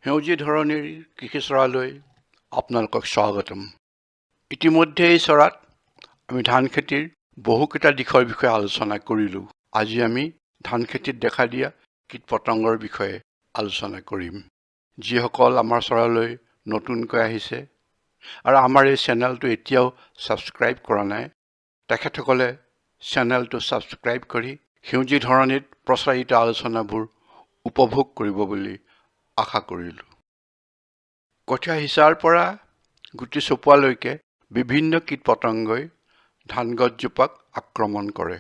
সেউজী ধৰণীৰ কৃষি চৰালৈ আপোনালোকক স্বাগতম। ইতিমধ্যে এই চৰাত আমি ধান খেতিৰ বহুকেইটা দিশৰ বিষয়ে আলোচনা কৰিলোঁ। আজি আমি ধান খেতিত দেখা দিয়া কীট পতংগৰ বিষয়ে আলোচনা কৰিম। যিসকল আমাৰ চৰালৈ নতুনকৈ আহিছে আৰু আমাৰ এই চেনেলটো এতিয়াও ছাবস্ক্ৰাইব কৰা নাই, তেখেতসকলে চেনেলটো ছাবস্ক্ৰাইব কৰি সেউজী ধৰণীত প্ৰচাৰিত আলোচনাবোৰ উপভোগ কৰিব বুলি আশা কৰিলোঁ। কঠীয়া সিঁচাৰ পৰা গুটি চপোৱালৈকে বিভিন্ন কীট পতংগই ধান গছজোপাক আক্ৰমণ কৰে।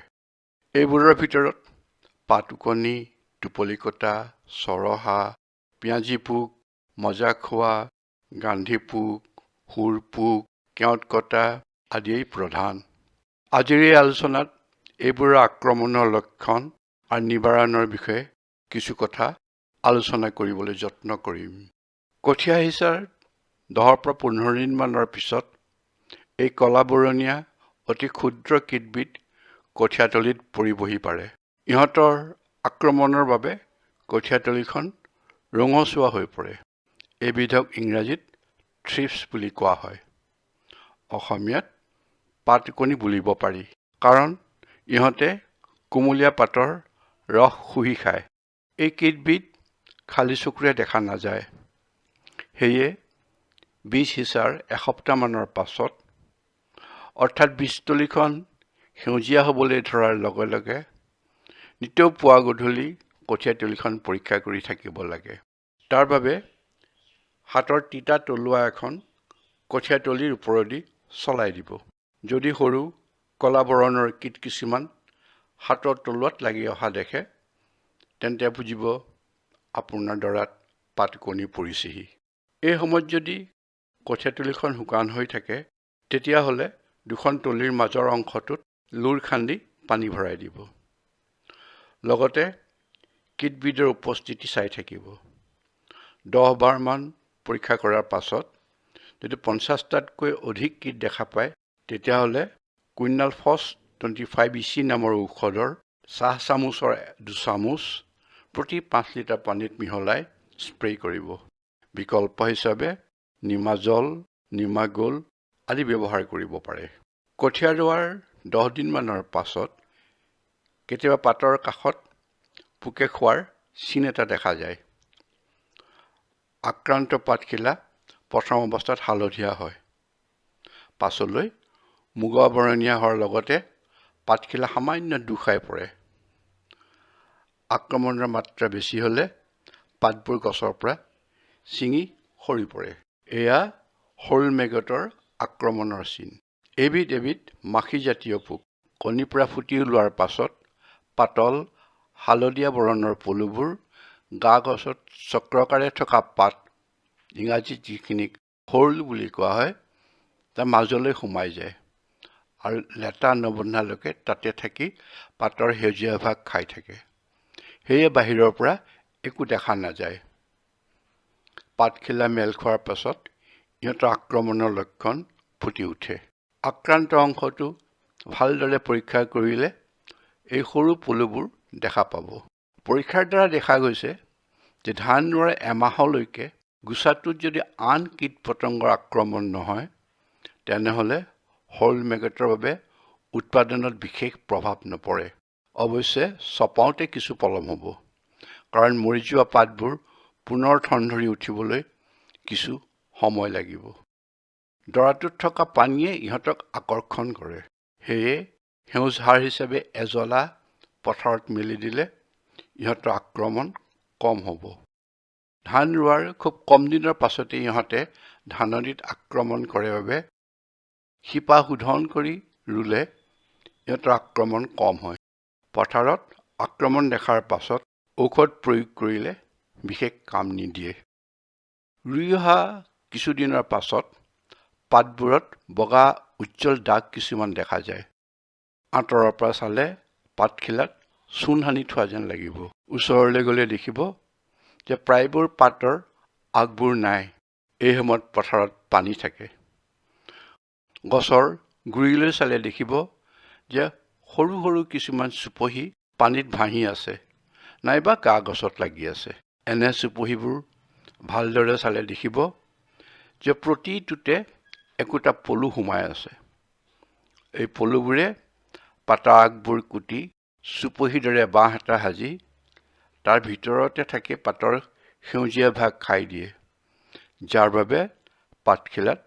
এইবোৰৰ ভিতৰত পাত ওকণি, টোপলিকটা, চৰহা, পিঁয়াজী পোক, মজা খোৱা, গান্ধী পোক, শুৰ পোক, কেওট কটা আদিয়েই প্ৰধান। আজিৰ এই আলোচনাত এইবোৰৰ আক্ৰমণৰ লক্ষণ আৰু নিবাৰণৰ বিষয়ে কিছু কথা আলোচনা কৰিবলৈ যত্ন কৰিম। কঠীয়া সিঁচাৰ 10ৰ পৰা 15 দিনমানৰ পিছত এই কলা বৰণীয়া অতি ক্ষুদ্ৰ কীটবিধ কঠীয়াতলিত পৰিবহি পাৰে। ইহঁতৰ আক্ৰমণৰ বাবে কঠীয়াতলিখন ৰঙচুৱা হৈ পৰে। এইবিধক ইংৰাজীত থ্ৰিপছ বুলি কোৱা হয়। অসমীয়াত পাতওকণি বুলিব পাৰি, কাৰণ ইহঁতে কুমলীয়া পাতৰ ৰস শুহি খায়। এই কীটবিধ খালী চকুৰে দেখা নাযায়। সেয়ে বীজ সিঁচাৰ এসপ্তাহমানৰ পাছত, অৰ্থাৎ বীজতলিখন সেউজীয়া হ'বলৈ ধৰাৰ লগে লগে নিতৌ পুৱা গধূলি কঠীয়াতলিখন পৰীক্ষা কৰি থাকিব লাগে। তাৰ বাবে হাতৰ তিতা তলুৱা এখন কঠীয়াতলিৰ ওপৰেদি চলাই দিব। যদি সৰু কলা বৰণৰ কীট কিছুমান হাতৰ তলুৱাত লাগি অহা দেখে, তেন্তে বুজিব আপোনাৰ ডৰাত পাতওকণি পৰিছেহি। এই সময়ত যদি কঠীয়াতলিখন শুকান হৈ থাকে, তেতিয়াহ'লে দুখন তলিৰ মাজৰ অংশটোত লোৰ খান্দি পানী ভৰাই দিব। লগতে কীটবিধৰ উপস্থিতি চাই থাকিব। 10 বাৰমান পৰীক্ষা কৰাৰ পাছত যদি 50টাতকৈ অধিক কীট দেখা পায়, তেতিয়াহ'লে কুইনালফছ 25 EC নামৰ ঔষধৰ চাহ চামুচৰ 2 চামুচ প্ৰতি 5 লিটাৰ পানীত মিহলাই স্প্ৰে' কৰিব। বিকল্প হিচাপে নিমাজল, নিমাগোল আদি ব্যৱহাৰ কৰিব পাৰে। কঠীয়া ৰোৱাৰ 10 দিনমানৰ পাছত কেতিয়াবা পাতৰ কাষত পোকে খোৱাৰ চিন এটা দেখা যায়। আক্ৰান্ত পাতখিলা প্ৰথম অৱস্থাত হালধীয়া হয়। পাছলৈ মুগা বৰণীয়া হোৱাৰ লগতে পাতখিলা সামান্য দোঁ খাই পৰে। আক্ৰমণৰ মাত্ৰা বেছি হ'লে পাতবোৰ গছৰ পৰা ছিঙি সৰি পৰে। এয়া শ'ল মেগটৰ আক্ৰমণৰ চিন। এইবিধ এবিধ মাখিজাতীয় পোক। কণীৰ পৰা ফুটি ওলোৱাৰ পাছত পাতল হালধীয়া বৰণৰ পলুবোৰ গা গছত চক্ৰাকাৰে থকা পাত, ইংৰাজীত যিখিনিক হৰ্ল বুলি কোৱা হয়, তাৰ মাজলৈ সোমাই যায় আৰু লেটা নবন্ধালৈকে তাতে থাকি পাতৰ সেউজীয়া ভাগ খাই থাকে। সেয়ে বাহিৰৰ পৰা একো দেখা নাযায়। পাতখিলা মেল খোৱাৰ পাছত ইহঁতৰ আক্ৰমণৰ লক্ষণ ফুটি উঠে। আক্ৰান্ত অংশটো ভালদৰে পৰীক্ষা কৰিলে এই সৰু পলুবোৰ দেখা পাব। পৰীক্ষাৰ দ্বাৰা দেখা গৈছে যে ধান ৰোৱাৰ এমাহলৈকে গোচাটোত যদি আন কীট পতংগৰ আক্ৰমণ নহয়, তেনেহ'লে শ'ল মেগটৰ বাবে উৎপাদনত বিশেষ প্ৰভাৱ নপৰে। অৱশ্যে চপাওঁতে কিছু পলম হ'ব, কাৰণ মৰি যোৱা পাতবোৰ পুনৰ ঠন ধৰি উঠিবলৈ কিছু সময় লাগিব। ডৰাটোত থকা পানীয়ে ইহঁতক আকৰ্ষণ কৰে। সেয়ে সেউজ সাৰ হিচাপে এজলা পথাৰত মেলি দিলে ইহঁতৰ আক্ৰমণ কম হ'ব। ধান ৰোৱাৰ খুব কম দিনৰ পাছতেই ইহঁতে ধাননিত আক্ৰমণ কৰে বাবে শিপা শোধন কৰি ৰুলে ইহঁতৰ আক্ৰমণ কম হয়। পথাৰত আক্ৰমণ দেখাৰ পাছত ঔষধ প্ৰয়োগ কৰিলে বিশেষ কাম নিদিয়ে। ৰুই অহা কিছুদিনৰ পাছত পাতবোৰত বগা উজ্জ্বল দাগ কিছুমান দেখা যায়। আঁতৰৰ পৰা চালে পাতখিলাত চূণ সানি থোৱা যেন লাগিব। ওচৰলৈ গ'লে দেখিব যে প্ৰায়বোৰ পাতৰ আগবোৰ নাই। এই সময়ত পথাৰত পানী থাকে। গছৰ গুৰিলৈ চালে দেখিব যে সৰু সৰু কিছুমান চুপহি পানীত ভাহি আছে নাইবা গা গছত লাগি আছে। এনে চুপহিবোৰ ভালদৰে চালে দেখিব যে প্ৰতিটোতে একোটা পলু সোমাই আছে। এই পলুবোৰে পাতৰ আগবোৰ কুটি চুপহিৰ দৰে বাঁহ এটা সাজি তাৰ ভিতৰতে থাকি পাতৰ সেউজীয়া ভাগ খাই দিয়ে, যাৰ বাবে পাতখিলাত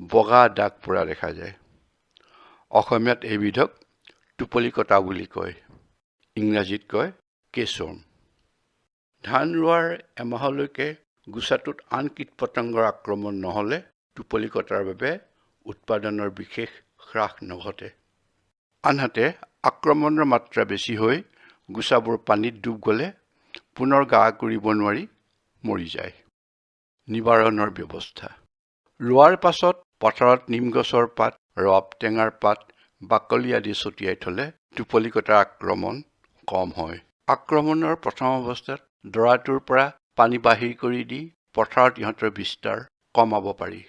বগা দাগ পৰা দেখা যায়। অসমীয়াত এইবিধক টোপলি কটা বুলি কয়, ইংৰাজীত কয় কেচৰ্ম। ধান ৰোৱাৰ এমাহলৈকে গোচাটোত আন কীট পতংগৰ আক্ৰমণ নহ'লে টোপলি কটাৰ বাবে উৎপাদনৰ বিশেষ হ্ৰাস নঘটে। আনহাতে আক্ৰমণৰ মাত্ৰা বেছি হৈ গোচাবোৰ পানীত ডুব গ'লে পুনৰ গা কৰিব নোৱাৰি মৰি যায়। নিবাৰণৰ ব্যৱস্থা: ৰোৱাৰ পাছত পথাৰত নিম গছৰ পাত, ৰবাব টেঙাৰ পাত, বাকলি আদি ছটিয়াই থ'লে টোপলি কটাৰ আক্ৰমণ কম হয়। আক্ৰমণৰ প্ৰথম অৱস্থাত ডৰাটোৰ পৰা পানী বাহিৰ কৰি দি পথাৰত ইহঁতৰ বিস্তাৰ কমাব পাৰি।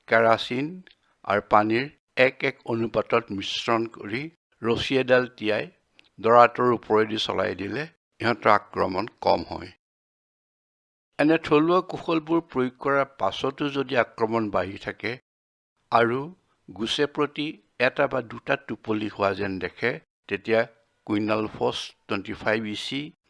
কেৰাচিন আৰু পানীৰ 1:1 অনুপাতত মিশ্ৰণ কৰি ৰছী এডাল তিয়াই ডৰাটোৰ ওপৰেদি চলাই দিলে ইহঁতৰ আক্ৰমণ কম হয়। এনে থলুৱা কৌশলবোৰ প্ৰয়োগ কৰাৰ পাছতো যদি আক্ৰমণ বাঢ়ি থাকে আৰু গোছে প্ৰতি এটা বা দুটা টোপলি হোৱা যেন দেখে, তেতিয়া কুইনালফছ 25 EC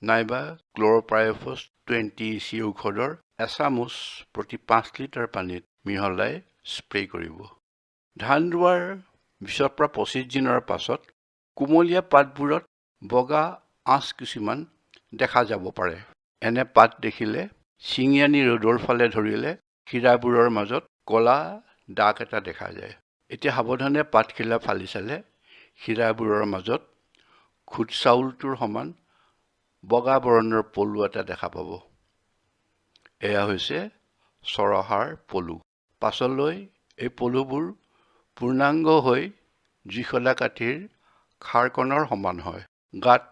নাইবা ক্লৰপাইৰফছ 20 EC ঔষধৰ এচামুচ প্ৰতি 5 লিটাৰ পানীত মিহলাই স্প্ৰে কৰিব। ধান ৰোৱাৰ 20ৰ পৰা 25 দিনৰ পাছত কুমলীয়া পাতবোৰত বগা আঁচ কিছুমান দেখা যাব পাৰে। এনে পাত দেখিলে ছিঙি আনি ৰ'দৰ ফালে ধৰিলে শিৰাবোৰৰ মাজত ক'লা দাগ এটা দেখা যায়। এতিয়া সাৱধানে পাতখিলা ফালি চালে শিৰাবোৰৰ মাজত খুদ চাউলটোৰ সমান বগা বৰণৰ পলু এটা দেখা পাব। এয়া হৈছে চৰহাৰ পলু। পাছলৈ এই পলুবোৰ পূৰ্ণাংগ হৈ জুইশলা কাঠিৰ খাৰকণৰ সমান হয়। গাত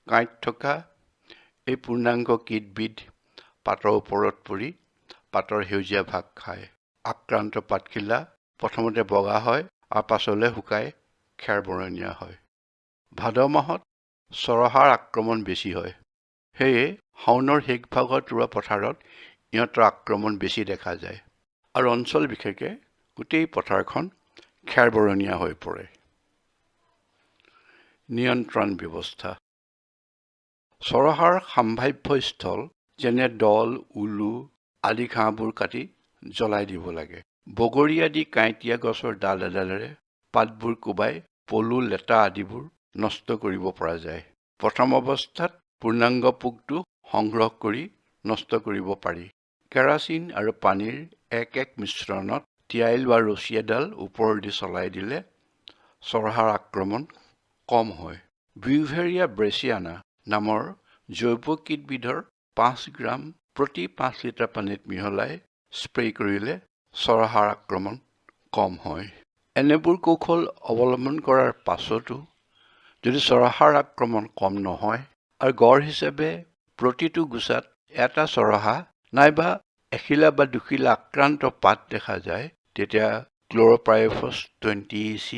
কাঁইট থকা এই পূৰ্ণাংগ কীটবিধ পাতৰ ওপৰত পৰি পাতৰ সেউজীয়া ভাগ খায়। আক্ৰান্ত পাতখিলা প্ৰথমতে বগা হয় আৰু পাছলৈ শুকাই খেৰ বৰণীয়া হয়। ভাদ মাহত চৰহাৰ আক্ৰমণ বেছি হয়, সেয়ে শাওণৰ শেষ ভাগত ৰোৱা পথাৰত ইহঁতৰ আক্ৰমণ বেছি দেখা যায় আৰু অঞ্চল বিশেষে গোটেই পথাৰখন খেৰ বৰণীয়া হৈ পৰে। নিয়ন্ত্ৰণ ব্যৱস্থা: চৰহাৰ সম্ভাৱ্য স্থল যেনে দল, উলু আদি ঘাঁহবোৰ কাটি জ্বলাই দিব লাগে। বগৰী আদি কাঁইটীয়া গছৰ ডাল এডালেৰে পাতবোৰ কোবাই পলু, লেটা আদিবোৰ নষ্ট কৰিব পৰা যায়। প্ৰথম অৱস্থাত পূৰ্ণাংগ পোকটো সংগ্ৰহ কৰি নষ্ট কৰিব পাৰি। কেৰাচিন আৰু পানীৰ 1:1 মিশ্ৰণত তিয়াই লোৱা ৰছী এডাল ওপৰেদি চলাই দিলে চৰহাৰ আক্ৰমণ কম হয়। বিউভেৰিয়া ব্ৰেচিয়ানা নামৰ জৈৱ কীটবিধৰ 5 গ্ৰাম প্ৰতি 5 লিটাৰ পানীত মিহলাই স্প্ৰে কৰিলে চৰহাৰ আক্ৰমণ কম হয়। এনেবোৰ কৌশল অৱলম্বন কৰাৰ পাছতো যদি চৰহাৰ আক্ৰমণ কম নহয় আৰু গড় হিচাপে প্ৰতিটো গোচাত এটা চৰহা নাইবা এখিলা বা দুখিলা আক্ৰান্ত পাত দেখা যায়, তেতিয়া ক্লৰপাইৰফছ 20 EC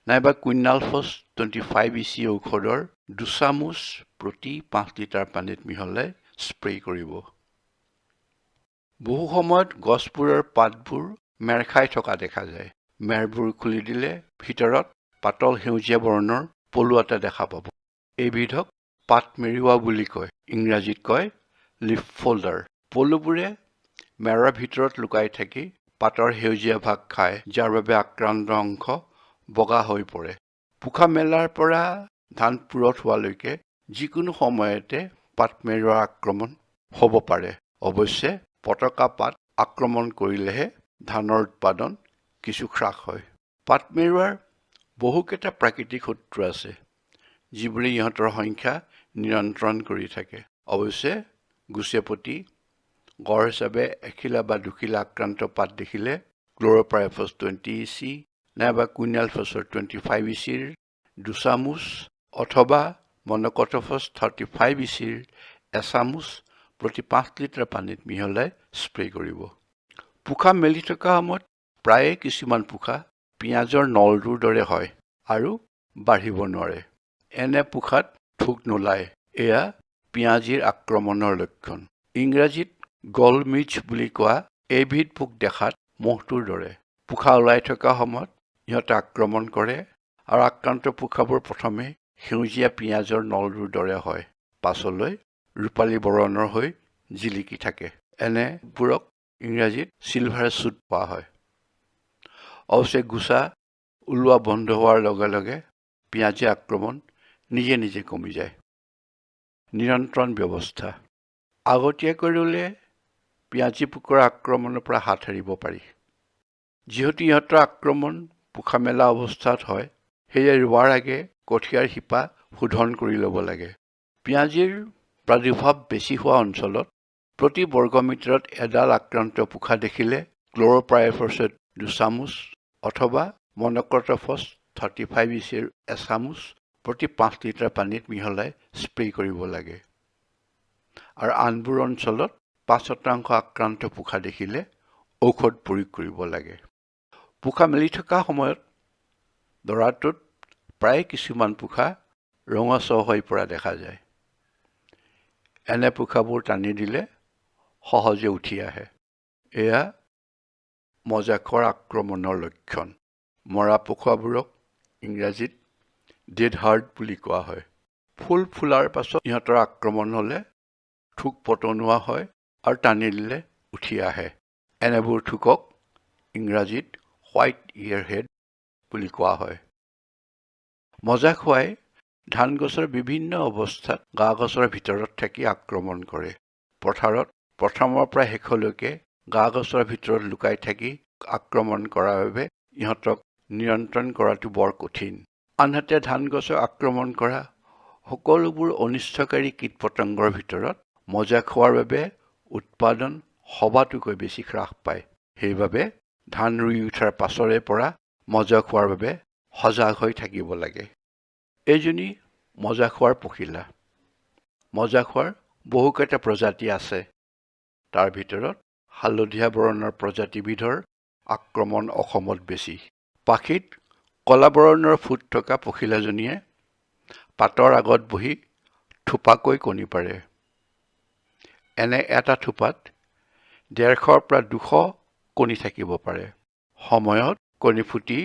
নাইবা কুইনালফছ 25 EC ঔষধৰ দুচামুচ প্ৰতি 5 লিটাৰ পানীত মিহলাই স্প্ৰে কৰিব। বহু সময়ত গছবোৰৰ পাতবোৰ মেৰ খাই থকা দেখা যায়। মেৰবোৰ খুলি দিলে ভিতৰত পাতল সেউজীয়া বৰণৰ পলু এটা দেখা পাব। এইবিধক পাত মেৰুৱা বুলি কয়, ইংৰাজীত কয় লিফ ফল্ডাৰ। পলুবোৰে মেৰৰ ভিতৰত লুকাই থাকি পাতৰ সেউজীয়া ভাগ খায়, যাৰ বাবে আক্ৰান্ত অংশ বগা হৈ পৰে। পোখা মেলাৰ পৰা ধান পুৰঠ হোৱালৈকে যিকোনো সময়তে পাত মেৰুৱাৰ আক্ৰমণ হ'ব পাৰে। অৱশ্যে পটকা পাত আক্ৰমণ কৰিলেহে ধানৰ উৎপাদন কিছু হ্ৰাস হয়। পাত মেৰুৱাৰ বহুকেইটা প্ৰাকৃতিক শত্ৰু আছে, যিবোৰে ইহঁতৰ সংখ্যা নিয়ন্ত্ৰণ কৰি থাকে। অৱশ্যে গোছে প্ৰতি গড় হিচাপে এখিলা বা দুখিলা আক্ৰান্ত পাত দেখিলে ক্লৰপাইৰফছ 20 EC নাইবা কুইনালফছৰ 25 ECৰ দুচামুচ অথবা মনকটফছ 35 ECৰ এচামুচ প্ৰতি 5 লিটাৰ পানীত মিহলাই স্প্ৰে কৰিব। পোখা মেলি থকা সময়ত প্ৰায়ে কিছুমান পোখা পিঁয়াজৰ নলটোৰ দৰে হয় আৰু বাঢ়িব নোৱাৰে। এনে পোখাত থোক নোলায়। এয়া পিঁয়াজীৰ আক্ৰমণৰ লক্ষণ। ইংৰাজীত গল মিচ বুলি কোৱা এইবিধ পোক দেখাত মহটোৰ দৰে। পোখা ওলাই থকা সময়ত ইহঁতে আক্ৰমণ কৰে আৰু আক্ৰান্ত পোখাবোৰ প্ৰথমে সেউজীয়া পিঁয়াজৰ নলটোৰ দৰে হয়, পাছলৈ ৰূপালী বৰণৰ হৈ জিলিকি থাকে। এনেবোৰক ইংৰাজীত চিলভাৰ চুট কোৱা হয়। অৱশ্যে গুচা ওলোৱা বন্ধ হোৱাৰ লগে লগে পিঁয়াজী আক্ৰমণ নিজে নিজে কমি যায়। নিয়ন্ত্ৰণ ব্যৱস্থা আগতীয়াকৈ ৰুলে পিঁয়াজী পোকৰ আক্ৰমণৰ পৰা হাত সাৰিব পাৰি। যিহেতু ইহঁতৰ আক্ৰমণ পোখা মেলা অৱস্থাত হয়, সেয়ে ৰোৱাৰ আগে কঠীয়াৰ শিপা শোধন কৰি ল'ব লাগে। পিঁয়াজীৰ প্ৰাদুৰ্ভাৱ বেছি হোৱা অঞ্চলত প্ৰতি বৰ্গমিটাৰত এডাল আক্ৰান্ত পোখা দেখিলে ক্ল'ৰপাইৰিফছত 2 চামুচ অথবা মনক্ৰটফছ 35 ইচিৰ এচামুচ প্ৰতি 5 লিটাৰ পানীত মিহলাই স্প্ৰে কৰিব লাগে। আৰু আনবোৰ অঞ্চলত 5% আক্ৰান্ত পোখা দেখিলে ঔষধ প্ৰয়োগ কৰিব লাগে। পোখা মেলি থকা সময়ত ডৰাটোত প্ৰায় কিছুমান পোখা ৰঙচুৱা হৈ পৰা দেখা যায়। এনে পোখাবোৰ টানি দিলে সহজে উঠি আহে। এয়া মজাখৰ আক্ৰমণৰ লক্ষণ। মৰা পোখাবোৰক ইংৰাজীত ডেড হাৰ্ট বুলি কোৱা হয়। ফুল ফুলাৰ পাছত ইহঁতৰ আক্ৰমণ হ'লে থোক পতনোৱা হয় আৰু টানি দিলে উঠি আহে। এনেবোৰ থোকক ইংৰাজীত হোৱাইট ইয়েৰহেড বুলি কোৱা হয়। মজা খোৱাই ধান গছৰ বিভিন্ন অৱস্থাত গা গছৰ ভিতৰত থাকি আক্ৰমণ কৰে। পথাৰত প্ৰথমৰ পৰা শেষলৈকে গা গছৰ ভিতৰত লুকাই থাকি আক্ৰমণ কৰাৰ বাবে ইহঁতক নিয়ন্ত্ৰণ কৰাটো বৰ কঠিন। আনহাতে ধান গছক আক্ৰমণ কৰা সকলোবোৰ অনিষ্টকাৰী কীট পতংগৰ ভিতৰত মজা খোৱাৰ বাবে উৎপাদন সবাতোকৈ বেছি হ্ৰাস পায়। সেইবাবে ধান ৰুই উঠাৰ পাছৰে পৰা মজা খোৱাৰ বাবে সজাগ হৈ থাকিব লাগে। এইজনী মজা খোৱাৰ পখিলা। মজা খোৱাৰ বহুকেইটা প্ৰজাতি আছে। তাৰ ভিতৰত হালধীয়া বৰণৰ প্ৰজাতিবিধৰ আক্ৰমণ অসমত বেছি। পাখিত কলা বৰণৰ ফুট থকা পখিলাজনীয়ে পাতৰ আগত বহি থোপাকৈ কণী পাৰে। এনে এটা থোপাত 150ৰ পৰা 200 কণী থাকিব পাৰে। সময়ত কণী ফুটি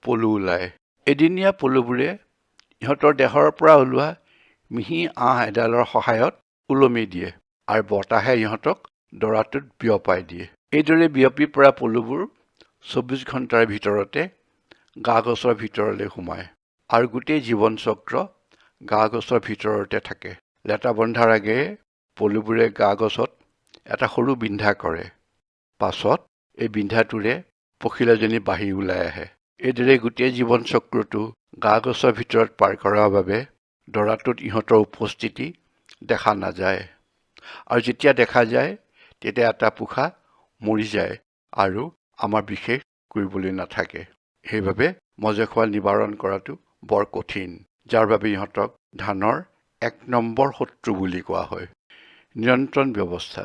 পলু ওলায়। এদিনীয়া পলুবোৰে ইহঁতৰ দেহৰ পৰা ওলোৱা মিহি আঁহ এডালৰ সহায়ত ওলমি দিয়ে আৰু বতাহে ইহঁতক ডৰাটোত বিয়পাই দিয়ে। এইদৰে বিয়পি পৰা পলুবোৰ 24 ঘণ্টাৰ ভিতৰতে গা গছৰ ভিতৰলৈ সোমায় আৰু গোটেই জীৱন চক্ৰ গা গছৰ ভিতৰতে থাকে। লেটা বন্ধাৰ আগেয়ে পলুবোৰে গা গছত এটা সৰু বিন্ধা কৰে। পাছত এই বিন্ধাটোৰে পখিলাজনী বাহিৰ ওলাই আহে। এইদৰে গোটেই জীৱন চক্ৰটো গা গছৰ ভিতৰত পাৰ কৰাৰ বাবে ডৰাটোত ইহঁতৰ উপস্থিতি দেখা নাযায় আৰু যেতিয়া দেখা যায় তেতিয়া এটা পোখা মৰি যায় আৰু আমাৰ বিশেষ কৰিবলৈ নাথাকে। সেইবাবে মজে খোৱা নিবাৰণ কৰাটো বৰ কঠিন, যাৰ বাবে ইহঁতক ধানৰ 1 নম্বৰ শত্ৰু বুলি কোৱা হয়। নিয়ন্ত্ৰণ ব্যৱস্থা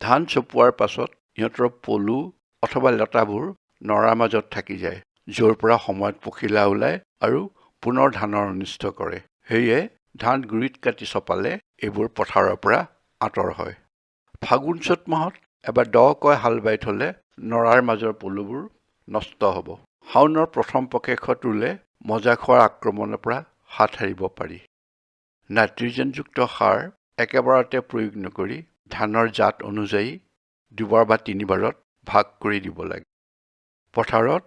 ধান চপোৱাৰ পাছত ইহঁতৰ পলু অথবা লতাবোৰ নৰাৰ মাজত থাকি যায়, য'ৰ পৰা সময়ত পখিলা ওলায় আৰু পুনৰ ধানৰ অনিষ্ট কৰে। সেয়ে ধান গুৰিত কাটি চপালে এইবোৰ পথাৰৰ পৰা আঁতৰ হয়। ফাগুন চ'ত মাহত এবাৰ দকৈ হাল বাই থ'লে নৰাৰ মাজৰ পলুবোৰ নষ্ট হ'ব। শাওনৰ প্ৰথম পষেকত ৰুলে মজা খোৱাৰ আক্ৰমণৰ পৰা হাত সাৰিব পাৰি। নাইট্ৰজেনযুক্ত সাৰ একেবাৰতে প্ৰয়োগ নকৰি ধানৰ জাত অনুযায়ী 2বাৰ বা 3বাৰত ভাগ কৰি দিব লাগে। পথাৰত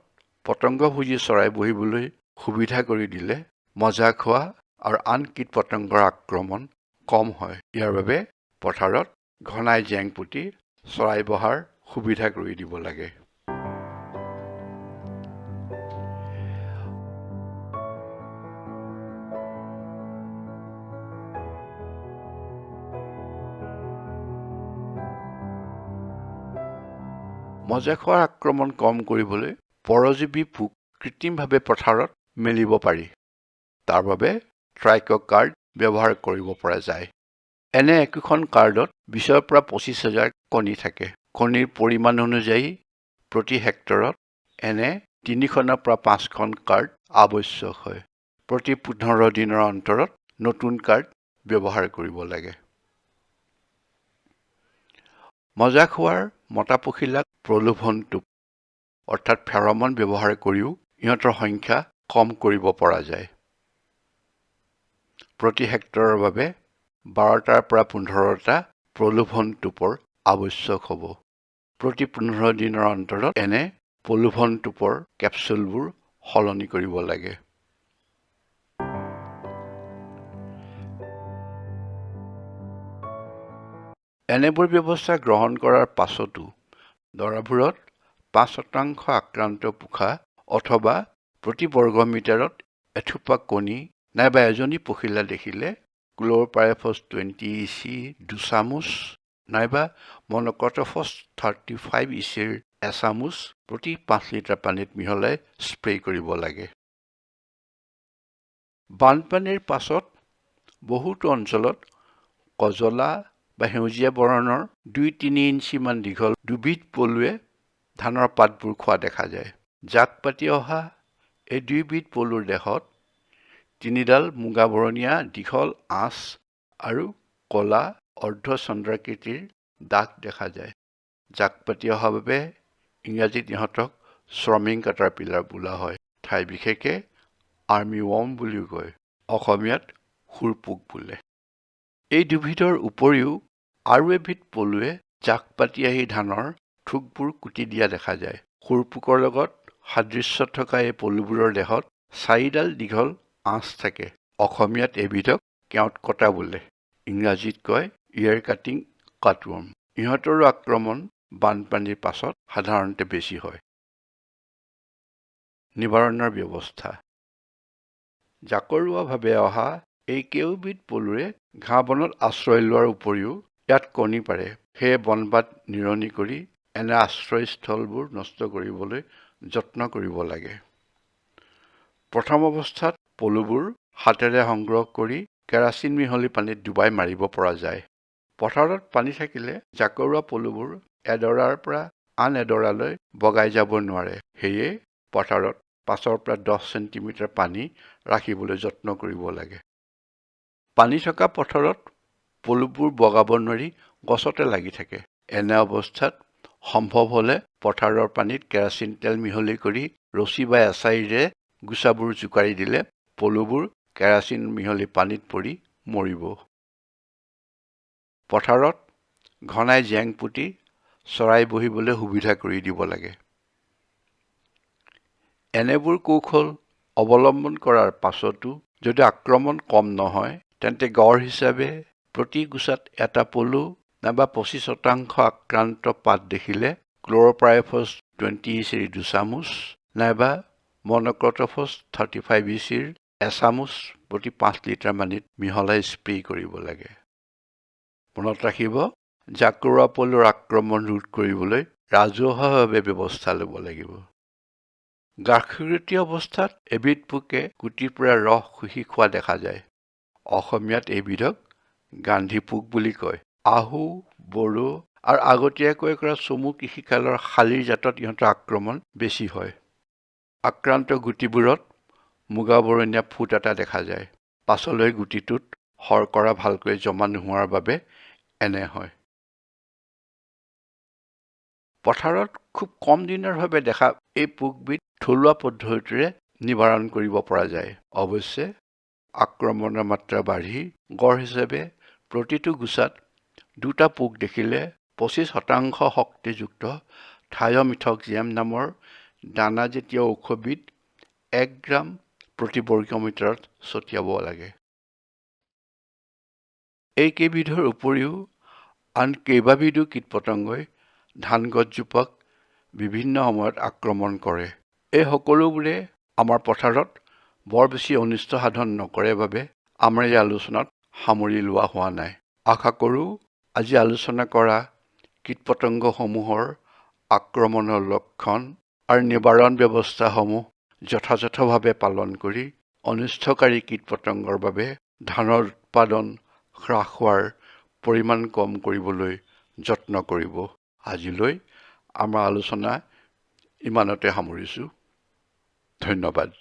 পতংগভোজী চৰাই বহিবলৈ সুবিধা কৰি দিলে মজা খোৱা আৰু আন কীট পতংগৰ আক্ৰমণ কম হয়। ইয়াৰ বাবে পথাৰত ঘনাই জেং পুতি চৰাই বহাৰ সুবিধা কৰি দিব লাগে। মজা খোৱাৰ আক্ৰমণ কম কৰিবলৈ পৰজীৱী পোক কৃত্ৰিমভাৱে পথাৰত মেলিব পাৰি। তাৰ বাবে ট্ৰাইক কাৰ্ড ব্যৱহাৰ কৰিব পৰা যায়। এনে একোখন কাৰ্ডত 20ৰ পৰা 25 হাজাৰ কণী থাকে। কণীৰ পৰিমাণ অনুযায়ী প্ৰতি হেক্টৰত এনে 3খনৰ পৰা 5খন কাৰ্ড আৱশ্যক হয়। প্ৰতি 15 দিনৰ অন্তৰত নতুন কাৰ্ড ব্যৱহাৰ কৰিব লাগে। মজা খোৱাৰ মতা পখিলাক প্ৰলোভন টোপ অৰ্থাৎ ফেৰমন ব্যৱহাৰ কৰিও ইহঁতৰ সংখ্যা কম কৰিব পৰা যায়। প্ৰতি হেক্টৰৰ বাবে 12টাৰ পৰা 15টা প্ৰলোভন টোপৰ আৱশ্যক হ'ব। প্ৰতি 15 দিনৰ অন্তৰত এনে প্ৰলোভন টোপৰ কেপচুলবোৰ সলনি কৰিব লাগে। এনেবোৰ ব্যৱস্থা গ্ৰহণ কৰাৰ পাছতো দৰাবোৰত 5% আক্ৰান্ত পোখা অথবা প্ৰতি বৰ্গমিটাৰত এথোপা কণী নাইবা এজনী পখিলা দেখিলে ক্ল'ৰপাইৰিফছ 20 EC 2 চামুচ নাইবা মন'ক্ৰট'ফছ 35 ECৰ এচামুচ প্ৰতি 5 লিটাৰ পানীত মিহলাই স্প্ৰে কৰিব লাগে। বানপানীৰ পাছত বহুতো অঞ্চলত কজলা বা সেউজীয়া বৰণৰ 2-3 ইঞ্চিমান দীঘল দুবিধ পলুৱে ধানৰ পাতবোৰ খোৱা দেখা যায়। জাক পাতি অহা এই দুইবিধ পলুৰ দেহত তিনিডাল মুগা বৰণীয়া দীঘল আঁচ আৰু কলা অৰ্ধচন্দ্ৰাকৃতিৰ দাগ দেখা যায়। জাক পাতি অহা বাবে ইংৰাজীত ইহঁতক শ্ৰমিং কেটাৰপিলাৰ বোলা হয়। ঠাই বিশেষে আৰ্মি ৱৰ্ম বুলিও কয়, অসমীয়াত সুৰপোক বোলে। এই দুবিধৰ উপৰিও আৰু এবিধ পলুৱে জাক পাতি আহি ধানৰ থোকবোৰ কুটি দিয়া দেখা যায়। সুৰপোকৰ লগত সাদৃশ্য থকা এই পলুবোৰৰ দেহত চাৰিডাল দীঘল আঁচ থাকে। অসমীয়াত এইবিধক কেওট কটা বোলে, ইংৰাজীত কয় ইয়েৰ কাটিং কাটৱৰ্ম। ইহঁতৰো আক্ৰমণ বানপানীৰ পাছত সাধাৰণতে বেছি হয়। নিবাৰণৰ ব্যৱস্থা। জাকৰুৱাভাৱে অহা এই কেউবিধ পলুৱে ঘাঁহ বনত আশ্ৰয় লোৱাৰ উপৰিও ইয়াত কণী পাৰে। সেয়ে বনবাত নিৰণি কৰি এনে আশ্ৰয়স্থলবোৰ নষ্ট কৰিবলৈ যত্ন কৰিব লাগে। প্ৰথম অৱস্থাত পলুবোৰ হাতেৰে সংগ্ৰহ কৰি কেৰাচিন মিহলি পানীত ডুবাই মাৰিব পৰা যায়। পথাৰত পানী থাকিলে জাকৰুৱা পলুবোৰ এডৰাৰ পৰা আন এডৰালৈ বগাই যাব নোৱাৰে। সেয়ে পথাৰত 5ৰ পৰা 10 চেণ্টিমিটাৰ পানী ৰাখিবলৈ যত্ন কৰিব লাগে। পানী থকা পথাৰত পলুবোৰ বগাব নোৱাৰি গছতে লাগি থাকে। এনে অৱস্থাত সম্ভৱ হ'লে পথাৰৰ পানীত কেৰাচিন তেল মিহলি কৰি ৰছী বা এছাৰিৰে গোচাবোৰ জোকাৰি দিলে পলুবোৰ কেৰাচিন মিহলি পানীত পৰি মৰিব। পথাৰত ঘনাই জেং পুতি চৰাই বহিবলৈ সুবিধা কৰি দিব লাগে। এনেবোৰ কৌশল অৱলম্বন কৰাৰ পাছতো যদি আক্ৰমণ কম নহয়, তেন্তে গড় হিচাপে প্ৰতি গোচাত এটা পলু নাইবা 25% আক্ৰান্ত পাত দেখিলে ক্ল'ৰপাইৰিফছ 20 ECৰ 2 চামুচ নাইবা মন'ক্ৰট'ফছ 35 ECৰ এচামুচ প্ৰতি 5 লিটাৰ পানীত মিহলাই স্প্ৰে কৰিব লাগে। মনত ৰাখিব, জাকৰুৱা পলুৰ আক্ৰমণ ৰোধ কৰিবলৈ ৰাজহুৱাভাৱে ব্যৱস্থা ল'ব লাগিব। গাখীৰতী অৱস্থাত এবিধ পোকে গুটিৰ পৰা ৰস শুহি খোৱা দেখা যায়। অসমীয়াত এইবিধক গান্ধী পোক বুলি কয়। আহু, বড়ো আৰু আগতীয়াকৈ কৰা চমু কৃষিকালৰ শালিৰ জাতত ইহঁতৰ আক্ৰমণ বেছি হয়। আক্ৰান্ত গুটিবোৰত মুগা বৰণীয়া ফুট এটা দেখা যায়। পাছলৈ গুটিটোত শৰ্কৰা ভালকৈ জমা নোহোৱাৰ বাবে এনে হয়। পথাৰত খুব কম দিনৰ বাবে দেখা এই পোকবিধ থলুৱা পদ্ধতিৰে নিবাৰণ কৰিব পৰা যায়। অৱশ্যে আক্ৰমণৰ মাত্ৰা বাঢ়ি গড় হিচাপে প্ৰতিটো গোচাত দুটা পোক দেখিলে 25% শক্তিযুক্ত থায়মিথক্সিয়াম নামৰ দানাজাতীয় ঔষধবিধ 1 গ্ৰাম প্ৰতি বৰ্গমিটাৰত ছটিয়াব লাগে। এই কেইবিধৰ উপৰিও আন কেইবাবিধো কীট পতংগই ধান গছজোপাক বিভিন্ন সময়ত আক্ৰমণ কৰে। এই সকলোবোৰে আমাৰ পথাৰত বৰ বেছি অনিষ্ট সাধন নকৰে বাবে আমাৰ এই আলোচনাত সামৰি লোৱা হোৱা নাই। আশা কৰোঁ আজি আলোচনা কৰা কীট পতংগসমূহৰ আক্ৰমণৰ লক্ষণ আৰু নিবাৰণ ব্যৱস্থাসমূহ যথাযথভাৱে পালন কৰি অনিষ্টকাৰী কীট পতংগৰ বাবে ধানৰ উৎপাদন হ্ৰাস হোৱাৰ পৰিমাণ কম কৰিবলৈ যত্ন কৰিব। আজিলৈ আমাৰ আলোচনা ইমানতে সামৰিছোঁ। ধন্যবাদ।